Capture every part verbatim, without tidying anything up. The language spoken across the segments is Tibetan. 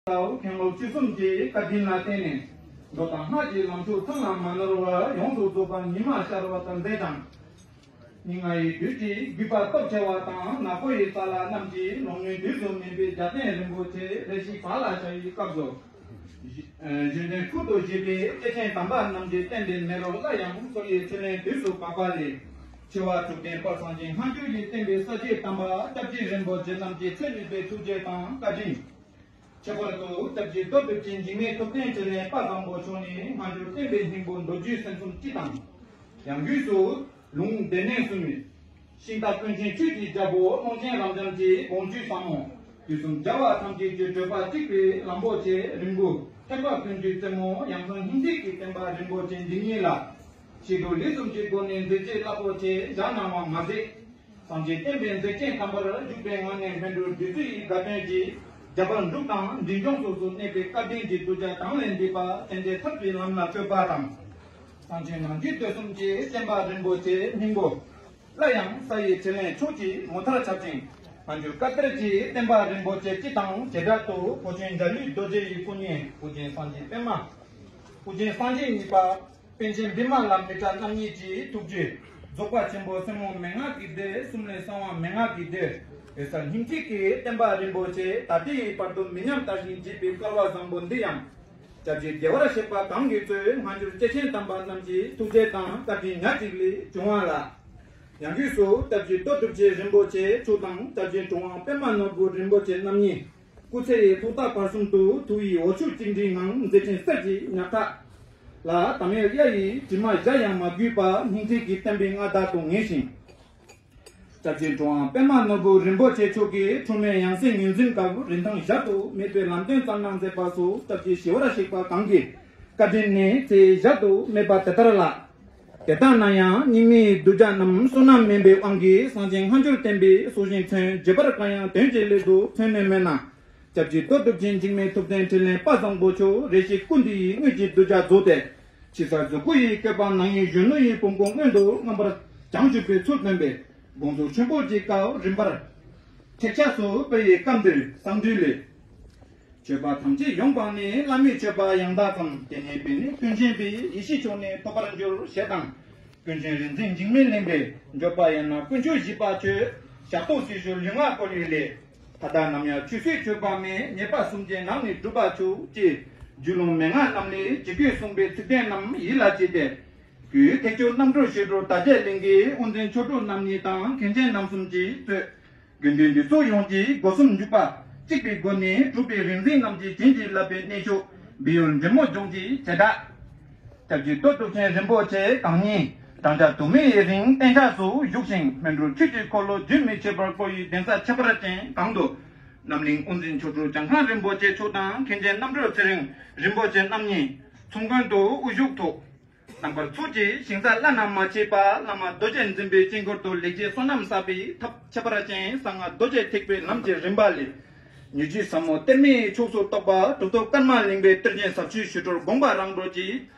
ལའོ་མཁན་སློབ་བཅུ་གསུམ་གྱི་བཀའ་དྲིན་ལ་བརྟེན་ནས་མདོ་དང་སྔགས་ཀྱི་ལམ་ཕྱོགས་ཚང་ལ་མ་ནོར་བར་ཡོངས་སུ་རྫོགས་པ་ཉི་མ་ཤར་བ་ལྟར་མཛད་ཅིང་། ཉིན་ལྔ་ཡི་དུས་ཀྱི་རྒུད་པ་སྟོབས་ཆེ་བ་དང་ནག་པོ་ཡི་ས་ལ་རྣམས་ཀྱི་ལོང་མོའི་དུས་སུ་སྨིན་པའི་རྒྱལ་བསྟན་རིན་པོ་ཆེ་རེ་ཞིག་བག་ལ་ཞ་བའི་སྐབས་སུ། གཞི་གཞི་འཛིན་ཁུལ་དུ་བཞེས་པའི་སྐྱེས་ཆེན་དམ་པ་རྣམས་ཀྱི་བསྟན་པའི་མེ་རོ་སླར་ཡང་གསོ་བའི་ཚེ་ལོའི་དུས་སུ་བབས་པ་ལས། ཆེ་བ་དྲུག་ལྡན་དཔལ་སངས་རྒྱས་སྔ་འགྱུར་གྱི་བསྟན་པའི་ས་སྐྱེས་དམ་པ་སྐྱབས་རྗེ་རིན་པོ་ཆེ་རྣམས་ཀྱི་ཚད་མེད་པའི་ཐུགས་རྗེ་དང་བཀའ་དྲིན། ཁྱད་པར་དུ་སྐྱབས་རྗེ་རྡོ་གྲུབ་ཆེན་འཇིགས་མེད་ཐུབ་བསྟན་ཕྲིན་ལས་དཔལ་བཟང་པོ་མཆོག་ནི་སྔ་འགྱུར་བསྟན་པའི་སྙིང་པོ་མདོ་རྒྱུད་སེམས་གསུམ་སྤྱི་དང་། ཡང་སྒོས་སུ་ལུང་སྡེ་སྣོད་གསུམ། ཤིང་རྟ་ཀུན་མཁྱེན་ཆོས་ཀྱི་རྒྱལ་པོ་ཀློང་ཆེན་རབ་འབྱམས་ཀྱི་དགོངས་བཅུད་ཟབ་མོ། དུས་གསུམ་རྒྱལ་བ་ཐམས་ཅད་ཀྱི་བགྲོད་པ་གཅིག་པའི་ལམ་པོ་ཆེ་རིམ་དགུ་ཐེག་པ་ཀུན་གྱི་རྩེ་མོ་ཡང་གསང་སྙིང་ཐིག་གི་བསྟན་པ་རིན་པོ་ཆེ་འདི་ཉིད་ལ། ཞི་ཁྲོ་ལས་གསུམ་གྱི་སྒོ་ནས་མཛད་རྗེས་རླབས་པོ་ཆེ་བཞག་གནང་བ་མ་ཟད། སངས་རྒྱས་བསྟན་པའི་མཛེས་རྒྱན་དམ་པར་བཞུགས་པའི་ངང་ནས་སྨིན་གྲོལ་བདུད་རྩི་ཡི་དགའ་སྟོན་གྱི་རྒྱ་གར་འབྲུག་དང་འབྲིང་ལྗོངས་སོ་སོར་གནས་པའི་སྐལ་ལྡན་གྱི་གདུལ་བྱ་དང་ལེན་འདུས་པ་སེམས་ཅན་ཐར་པའི་ལམ་ལ་བཀོད་པ་དང་། གསང་ཆེན་ནམ་མཁའི་སྟོད་གསུམ་གྱི་བསྟན་པ་རིན་པོ་ཆེའི་སྙིང་པོ། སླར་ཡང་ས་ཡི་ཕྲིན་ལས་ཕྱོགས་ཀྱི་མུ་མཐར་ཁྱབ་ཅིང་། སྔ་འགྱུར་བཀའ་གཏེར་གྱི་བསྟན་པ་རིན་པོ་ཆེ་སྤྱི་དང་བྱེ་བྲག་ཏུ་འཕོ་ཆེན་འཇའ་ལུས་རྡོ་རྗེ་ཡི་སྐུ་བརྙན་ཨོ་རྒྱན་སངས་རྒྱས་པད་མ། ཨོ་རྒྱན་སངས་རྒྱས་གཉིས་པ། པཎ་ཆེན་བི་མ་ལ་མི་ཏྲ་རྣམ་གཉིས་ཀྱི་ཐུགས་རྗེས། རྫོགས་པ་ཆེན་པོ་སེམས་ངོ་མན་ངག་གི་སྡེ་གསུམ་ལས་གསང་བ་མན་ངག་གི་སྡེ། འོད་གསལ་སྙིང་ཐིག་གི་བསྟན་པ་རིན་པོ་ཆེ་ད་ལྟའི་བར་དུ་མི་ཉམས་དར་ཞིང་རྒྱས་པའི་སྐལ་བ་བཟང་པོ་འདི་ཡང་། སྐྱབས་རྗེ་རྒྱལ་བར་གཤེགས་པ་གང་གིས་གཙོས་སྔ་འགྱུར་སྐྱེས་ཆེན་དམ་པ་རྣམས་ཀྱི་ཐུགས་རྗེ་དང་བཀའ་དྲིན་ཉག་གཅིག་ལས་བྱུང་བ་ལ། ཡང་སྒོས་སུ་སྐྱབས་རྗེ་རྡོ་གྲུབ་ཆེན་རིན་པོ་ཆེ་མཆོག་དང་སྐྱབས་རྗེ་གྲུབ་དབང་པད་མ་ནོར་བུ་རིན་པོ་ཆེ་རྣམ་གཉིས། སྐུ་ཚེ་ཡི་ཐོག་མཐའ་བར་གསུམ་དུ་ཐུགས་ཡིད་འོ་ཆུ་གཅིག་འདྲེས་ངང་མཛད་འཕྲིན་གསེར་གྱི་ཉག་ཕྲ་ལ། དམ་ཡེ་གཡའ་ཡི་དྲི་མ་གཞལ་ཡང་མ་གོས་པ་སྙིང་ཐིག་གི་བསྟན་པའི་མངའ་བདག་ཏུ་ངེས་ཤིང་། སྐྱབས་རྗེ་གྲུབ་དབང་པད་མ་ནོར་བུ་རིན་པོ་ཆེ་མཆོག་གིས་འཁྲུལ་མེད་ཡང་སྲིད་ངོས་འཛིན་སྐབས་རིན་ཐང་གཞལ་དུ་མེད་པའི་ལམ་སྟོན་བསྩལ་གནང་མཛད་པ་སོགས་སྐྱབས་རྗེ་ཞི་བར་གཤེགས་པ་གང་གི་བཀའ་དྲིན་ནི་ཚད་གཞལ་དུ་མེད་པ་དེ་ལྟར་ལགས། དེ་ལྟ་ན་ཡང་སྙིགས་མའི་གདུལ་བྱ་རྣམས་བསོད་ནམས་དམན་པའི་དབང་གིས་གསང་ཆེན་སྔ་འགྱུར་བསྟན་པའི་སྲོག་ཤིང་མཚོན་བརྗོད་པར་དཀའ་ཡང་དོན་གྱི་སླད་དུ་མཚོན་ནུས་མེད་ན། སྐྱབས་རྗེ་རྡོ་གྲུབ་ཆེན་འཇིགས་མེད་ཐུབ་བསྟན་ཕྲིན་ལས་དཔལ་བཟང་པོ་མཆོག་རེ་ཞིག་སྐུ་འདི་ཡི་དངོས་ཀྱི་གདུལ་བྱ་རྫོགས་ཏེ། ཕྱི་གསལ་གཟུགས་སྐུ་ཡི་བཀོད་པ་ནང་ཡི་གཞོན་ནུ་ཡི་བུམ་སྐུ་མངོན་དུ་མངོན་པར་བྱང་ཆུབ་པའི་ཚུལ་སྟོན་པའི་དགོངས་རྫོགས་ཆེན་པོ་གཅིག་སྐབས་རིམ་པར། ཐེག་ཆགས་སུ་སྤེལ་བའི་སྐབས་འདིར་གསང་འདུས་ལས། མཆོད་པ་ཐམས་ཅད་ཡོངས་སྤངས་ནས་བླ་མའི་མཆོད་པ་ཡང་དག་ཙམ། དེ་ནས་འབད་ནས་ཀུན་མཁྱེན་པའི་ཡེ་ཤེས་མཆོག་ནི་ཐོབ་པར་འགྱུར་ཞེས་དང་། ཀུན་མཁྱེན་རིག་འཛིན་འཇིགས་མེད་གླིང་པས་བརྗོད་པ་ཡང་ན་དཀོན་མཆོག་བཞི་པ་མཆོད། ཞབས་ཏོག་སྲི་ཞུ་ལུས་ངག་བཀོལ་བའི་ལས། ད་ལྟ་ནམ་ཡང་ཆོས་སྲིད་ཆོས་པ་མེད། ཉེས་པ་གསུམ་ཅན་རང་ནི་སྒྲུབ་པ་མཆོག་ཅེས་རྒྱུད་ལུང་མན་ངག་རྣམས་ལས་ཇི་སྐད་གསུངས་པའི་ཚིག་དོན་རྣམས་ཡིད་ལ་བྱས་ཏེ། གུས་ཐེག་མཆོག་རྣམ་གྲོལ་ཞི་ཁྲོ་དར་རྒྱས་གླིང་གི་དབུ་འཛིན་མཆོག་སྤྲུལ་རྣམ་གཉིས་དང་མཁན་ཆེན་རྣམ་གསུམ་གྱིས་གཙོས། དགེ་འདུན་འདུས་ཚོགས་ཡོངས་ཀྱིས་སྒོ་གསུམ་འཇུག་པ་གཅིག་པའི་སྒོ་ནས་གྲུབ་པའི་རིག་འཛིན་རྣམས་ཀྱིས་བྱིན་གྱིས་བརླབས་པའི་གནས་མཆོག་བཻ་ཡུལ་འབྲི་མོ་ལྗོངས་ཀྱི་བྱེ་བྲག་སྐྱབས་རྗེ་རྡོ་གྲུབ་ཆེན་རིན་པོ་ཆེ་གང་ཉིད་བགྲང་བྱ་དུ་མའི་རིང་གཏན་ཆགས་སུ་བཞུགས་ཤིང་སྨིན་གྲོལ་ཆོས་ཀྱི་འཁོར་ལོ་རྒྱུན་མི་ཆད་པར་བསྐོར་བའི་གདན་ས་ཁྱད་པར་ཅན་གང་དུ། རྣམ་གླིང་དབུ་འཛིན་མཆོག་སྤྲུལ་བྱང་ཁང་རིན་པོ་ཆེ་མཆོག་དང་མཁན་ཆེན་རྣམ་གྲོལ་ཚེ་རིང་རིན་པོ་ཆེ་རྣམ་གཉིས་ཚོགས་མགོན་དུ་དབུ་བཞུགས་ཐོག་རྣམ་པར་ཚོགས་ཀྱི་ཞིང་ས་བླ་ན་མ་མཆིས་པ་བླ་མ་རྡོ་རྗེ་འཛིན་པའི་དཀྱིལ་འཁོར་དུ་ལེགས་བྱས་བསོད་ནམས་བསགས་པའི་ཐབས་ཁྱད་པར་ཅན་གསང་སྔགས་རྡོ་རྗེ་ཐེག་པའི་ལམ་གྱི་རིམ་པ་ལས། ཉེར་ལྕི་ཟབ་མོ་གཏེར་མའི་ཕྱོགས་སུ་གཏོགས་པ་གྲུབ་ཐོབ་ཀརྨ་གླིང་པའི་གཏེར་ཆེན་ཟབ་ཆོས་ཞི་ཁྲོ་དགོངས་པ་རང་གྲོལ་གྱི་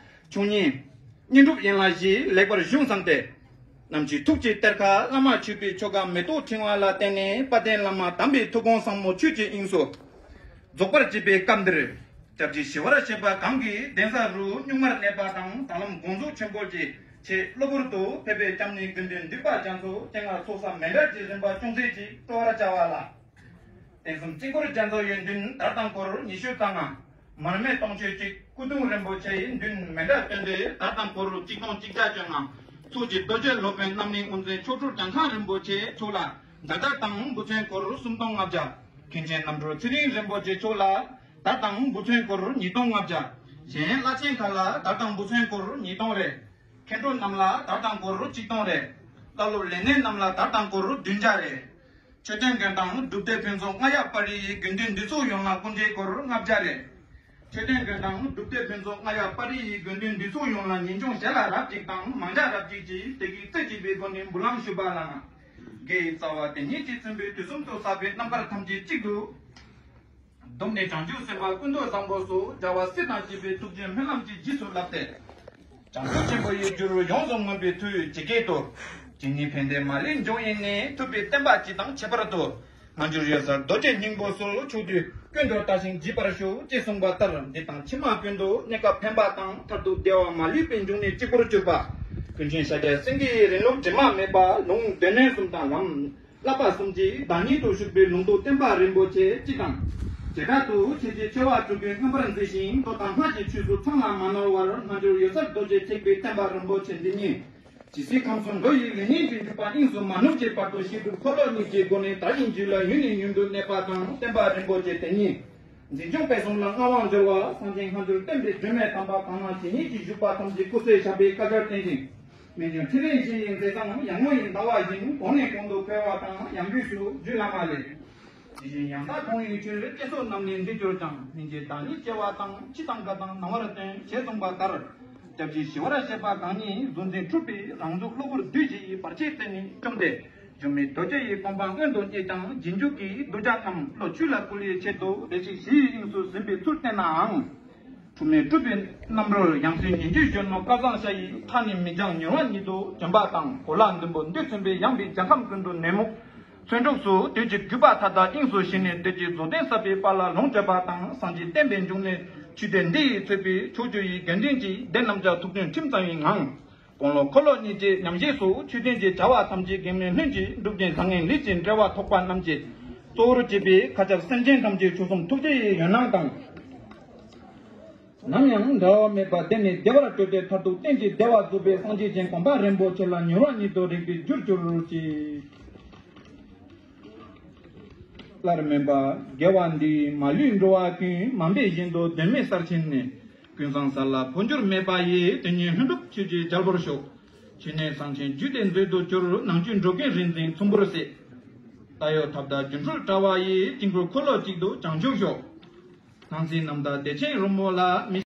ཆོས་ཉིད། བསྙེན་སྒྲུབ་ཡན་ལག་བཞི་ལེགས་པར་གཞུང་བསྲངས་ཏེ། ནམ་ཞིག་ཐུགས་ཀྱི་གཏེར་ཁ་བླ་མ་མཆོད་པའི་ཆོ་ག་མེ་ཏོག་ཕྲེང་བ་ལ་བརྟེན་ནས་དཔལ་ལྡན་བླ་མ་དམ་པའི་ཐུགས་དགོངས་ཟབ་མོ་ཆོས་ཀྱི་དབྱིངས་སུ་རྫོགས་པར་བྱེད་པའི་སྐབས་འདིར། སྐྱབས་རྗེ་ཞི་བར་གཤེགས་པ་གང་གི་གདན་ས་རུ་གཉུག་མར་གནས་པ་དང་ད་ལམ་དགོངས་རྫོགས་ཆེན་པོ་གྱི་ཆེད་གློ་བུར་དུ་ཕེབས་པའི་སྐྱབས་གནས་དགེ་འདུན་འདུས་པ་རྒྱ་མཚོ་སྤྱན་སྔར་ཚོགས་བསགས་མཎྜལ་གྱི་རིམ་པ་ཅུང་ཟད་ཅིག་སྤྲོ་བར་བྱ་བ་ལ། རྟེན་གསུམ་དཀྱིལ་འཁོར་རྒྱ་མཚོ་ཡོན་ཏན་དར་དང་སྐོར་ཉི་ཤུ་རྩ་ལྔ། མར་མེ་སྟོང་མཆོད་གཅིག་སྐུ་གདུང་རིན་པོ་ཆེ་ཡི་མདུན་མཎྜལ་སྟོན་ཏེ་དར་དང་སྐོར་གཅིག་སྟོང་གཅིག་བརྒྱ་བཅོ་ལྔ། ཚོགས་ཀྱི་རྡོ་རྗེ་སློབ་དཔོན་རྣམ་གླིང་དབུ་འཛིན་མཆོག་སྤྲུལ་བྱང་ཁང་རིན་པོ་ཆེ་མཆོག་ལ་མདའ་དར་དང་འབུ་ཚན་སྐོར་སུམ་སྟོང་ལྔ་བརྒྱ། མཁན་ཆེན་རྣམ་གྲོལ་ཚེ་རིང་རིན་པོ་ཆེ་མཆོག་ལ་དར་དང་འབུ་ཚན་སྐོར་ཉིས་སྟོང་ལྔ་བརྒྱ། གཞན་བླ་ཆེན་ཁག་ལ་དར་དང་འབུ་ཚན་སྐོར་ཉིས་སྟོང་རེ། མཁན་སྤྲུལ་རྣམས་ལ་དར་དང་སྐོར་གཅིག་སྟོང་རེ། བླ་སློབ་ལས་སྣེ་རྣམས་ལ་དར་དང་སྐོར་བདུན་བརྒྱ་རེ། མཆོད་རྟེན་དགོན་དང་སྒྲུབ་སྡེ་ཕུན་ཚོགས་རྔ་ཡབ་དཔལ་རི་ཡི་དགེ་འདུན་འདུས་ཚོགས་ཡོངས་ལ་སྐུ་འདྲའི་སྐོར་ལྔ་བརྒྱ་རེ། མཆོད་རྟེན་དགོན་དང་སྒྲུབ་སྡེ་ཕུན་ཚོགས་རྔ་ཡབ་དཔལ་རི་ཡི་དགེ་འདུན་འདུས་ཚོགས་ཡོངས་ལ་ཉིན་ཆུང་ཞལ་ལ་རབ་ཅིག་དང་མང་ཇ་རབ་ཅིག་གིས་དེ་གའི་རྩེ་གཅིག་པའི་སྒོ་ནས་འབུལ་ལམ་ཞུས་པ་ལ། དགེ་བའི་རྩ་བ་དེ་ཉིད་ཀྱིས་མཚོན་པའི་དུས་གསུམ་དུ་བསགས་པའི་རྣམ་དཀར་ཐམས་ཅད་གཅིག་ཏུ། བསྡོམས་ནས་བྱང་ཆུབ་སེམས་དཔའ་ཀུན་ཏུ་བཟང་པོ་སོགས་རྒྱལ་བ་སྲས་དང་བཅས་པའི་ཐུགས་རྗེ་སྨོན་ལམ་གྱི་རྗེས་སུ་བསླབས་ཏེ། བྱང་ཆུབ་ཆེན་པོ་ཡི་རྒྱུར་ཡོངས་སུ་བསྔོས་པའི་མཐུས་ཇི་སྐད་དུ། ཇི་སྙེད་ཕན་བདེ་མ་ལུས་འབྱུང་ཡི་ནི། ཐུབ་པའི་བསྟན་པ་སྤྱི་དང་ཁྱད་པར་དུ། སྔ་འགྱུར་ཡོད་སར་རྡོ་རྗེ་སྙིང་པོ་སོགས་ཕྱོགས་དུས་ཀུན་ཏུ་བལྟ་ཞིང་བརྗིད་པར་ཤོག་ཅེས་གསུངས་པ་ལྟར། འདི་དང་ཕྱི་མ་ཀུན་ཏུ་གནས་སྐབས་ཕན་པ་དང་མཐར་ཐུག་བདེ་བ་མ་ལུས་པའི་འབྱུང་གནས་གཅིག་པུར་གྱུར་པ། ཀུན་མཁྱེན་ཤཱཀྱ་སེང་གེའི་རིང་ལུགས་དྲི་མ་མེད་པ་ལུང་སྡེ་སྣོད་གསུམ་དང་ལམ་བསླབ་པ་གསུམ་གྱིས་བདག་ཉིད་དུ་ཞུགས་པའི་ལུང་རྟོགས་བསྟན་པ་རིན་པོ་ཆེ་སྤྱི་དང་། བྱེ་བྲག་ཏུ་ཆོས་ཀྱི་ཆེ་བ་དྲུག་ཀུན་མངོན་པར་མཛེས་ཤིང་མདོ་དང་སྔགས་ཀྱི་ཆོས་སུ་ཚང་ལ་མ་ནོར་བར་སྔ་འགྱུར་ཡོད་སར་རྡོ་རྗེ་ཐེག་པའི་བསྟན་པ་རིན་པོ་ཆེ་འདི་ཉིད། ཇི་སྲིད་ཁམས་གསུམ་འགྲོ་ཡི་ལུས་ཉིད་ཀྱི་འཇུག་པ་དབྱིངས་སུ་མ་ནུབ་ཀྱི་བར་དུ་ཤེས་སྒྲུབ་འཁོར་ལོ་གཉིས་ཀྱི་སྒོ་ནས་དར་ཞིང་རྒྱས་ལ་ཡུན་ནས་ཡུན་དུ་གནས་པ་དང་བསྟན་པ་རིན་པོ་ཆེ་དེ་ཉིད། འཛིན་སྐྱོང་སྤེལ་གསུམ་ལ་མངའ་དབང་འབྱོར་བ་སངས་རྒྱས་སྔ་འགྱུར་བསྟན་པའི་སྒྲོན་མེ་དམ་པ་གང་ན་ཇི་སྙེད་ཀྱིས་བཞུགས་པ་ཐམས་ཅད་སྐུ་ཚེ་ཞབས་པད་བསྐལ་བརྒྱར་བརྟན་ཅིང་། མི་འགྱུར་ཕྲིན་ལས་བཞི་ཡི་མཛད་བཟང་ཡར་ངོ་ཡི་ཟླ་བ་བཞིན་གོང་ནས་གོང་དུ་འཕེལ་བ་དང་ཡང་སྒོས་སུ་རྒྱུད་བླ་མ་ལས། དེ་བཞིན་ཡང་དག་མཐོང་བའི་ཕྱིར་བསྐྱེད་རྫོགས་རྣམས་ནི་འདི་གྱུར་ཀྱང་སྙིང་རྗེ་བདག་ཉིད་སྐྱེ་བ་དང་འཆི་དང་རྒ་དང་ན་བར་སྟོན་ཞེས་གསུངས་པ་ལྟར། སྐྱབས་རྗེ་ཞི་བར་གཤེགས་པ་གང་ཉིད་གཟུགས་འཛིན་གྲུབ་པའི་རང་གཟུགས་གློ་བུར་བདུད་བཞི་ཡི་བར་ཆད་བརྟེན་ནས་བཅོམ་སྟེ། སྒྱུ་མའི་རྡོ་རྗེ་ཡི་དགོངས་པ་མངོན་དུ་བརྙེས་ཀྱང་རྗེས་འཇུག་གི་གདུལ་བྱ་རྣམས་བློ་ཆོས་ལ་བསྐུལ་བའི་ཆེད་དུ་བདེ་གཤེགས་ཞི་ཡི་དབྱིངས་སུ་གཟིམས་པའི་ཚུལ་བསྟན་ནའང་། འཁྲུལ་མེད་སྤྲུལ་པའི་རྣམ་རོལ་ཡང་སྲིད་ཉིན་བྱེད་གཞོན་ནུ་སྐལ་བཟང་ཤ་ཡི་མཐའ་ནས་མི་འགྱངས་མྱུར་བ་ཉིད་དུ་བྱོན་པ་དང་གོ་ལ་ཟླུམ་པོ་འདི་མཚོན་པའི་ཡངས་པའི་རྒྱལ་ཁམས་ཀུན་ཏུ་ནད་མུག་ཚོན་དྲུག་སོགས་དུས་ཀྱི་རྒུད་པ་མཐའ་དག་དབྱིངས་སུ་ཞི་ནས་བདེ་སྐྱིད་རྫོགས་ལྡན་ཟབ་པའི་དཔལ་ལ་ལོངས་སྤྱོད་པ་དང་སངས་རྒྱས་བསྟན་པའི་འབྱུང་གནས་ཆོས་སྡེ་འདི་ཡིས་གཙོས་པའི་ཕྱོགས་བཅུ་ཡི་དགེ་འདུན་གྱིས་སྡེ་རྣམས་ཀྱང་ཐུགས་མཐུན་ཁྲིམས་གཙང་བའི་ངང་། དགུང་ལོ་འཁོར་ལོ་གཉིས་ཀྱི་ཉམས་བཞེས་སུ་ཆོས་ལྡན་གྱི་བྱ་བ་ཐམས་ཅད་གེགས་མེད་ལྷུན་གྱིས་འགྲུབ་ཅིང་བཟང་ངན་ལས་ཀྱི་འབྲེལ་བ་ཐོགས་པ་རྣམས་ཀྱིས་གཙོ་བོར་བྱས་པའི་མཁའ་ཁྱབ་སེམས་ཅན་ཐམས་ཅད་ཆོས་གསུམ་ཐུགས་རྗེ་ཡི་ཡོན་སྣང་དང་། ནམ་ཡང་འབྲལ་བ་མེད་པར་བདེ་ནས་བདེ་བར་གྲོལ་ཏེ་མཐར་ཐུག་གཏན་གྱི་བདེ་བ་རྫོགས་པའི་སངས་རྒྱས་ཀྱི་གོ་འཕང་རིན་པོ་ཆེ་ལ་མྱུར་བ་ཉིད་དུ་རེག་པའི་རྒྱུར་གྱུར་ཅིག་སླར་སྨོན་པ། དགེ་བ་འདིས་མ་ལུས་འགྲོ་བ་ཀུན། མ་འབད་བཞིན་དུ་དོན་མེད་གསར་ཕྱིན་ནས། ཀུན་བཟང་ས་ལ་འཕོ་འགྱུར་མེད་པ་ཡི། དོན་གཉིས་ལྷུན་གྲུབ་ཆོས་ཀྱི་རྒྱལ་པོར་ཤོག་ཆོས་ནི་གསང་ཆེན་རྒྱུད་སྡེ་མཛོད་དུ་གྱུར། ནང་བཅུད་འགྲོ་ཀུན་རིག་འཛིན་ཚོམ་བུར་གསལ། ད་ཡོད་ཐབས་དང་སྒྱུ་འཕྲུལ་དྲ་བ་ཡི། དཀྱིལ་འཁོར་འཁོར་ལོ་གཅིག་ཏུ་བྱང་ཆུབ་ཤོག་སྣང་སྲིད་རྣམ་དག་བདེ་ཆེན་རོལ་མོ་ལ། མི་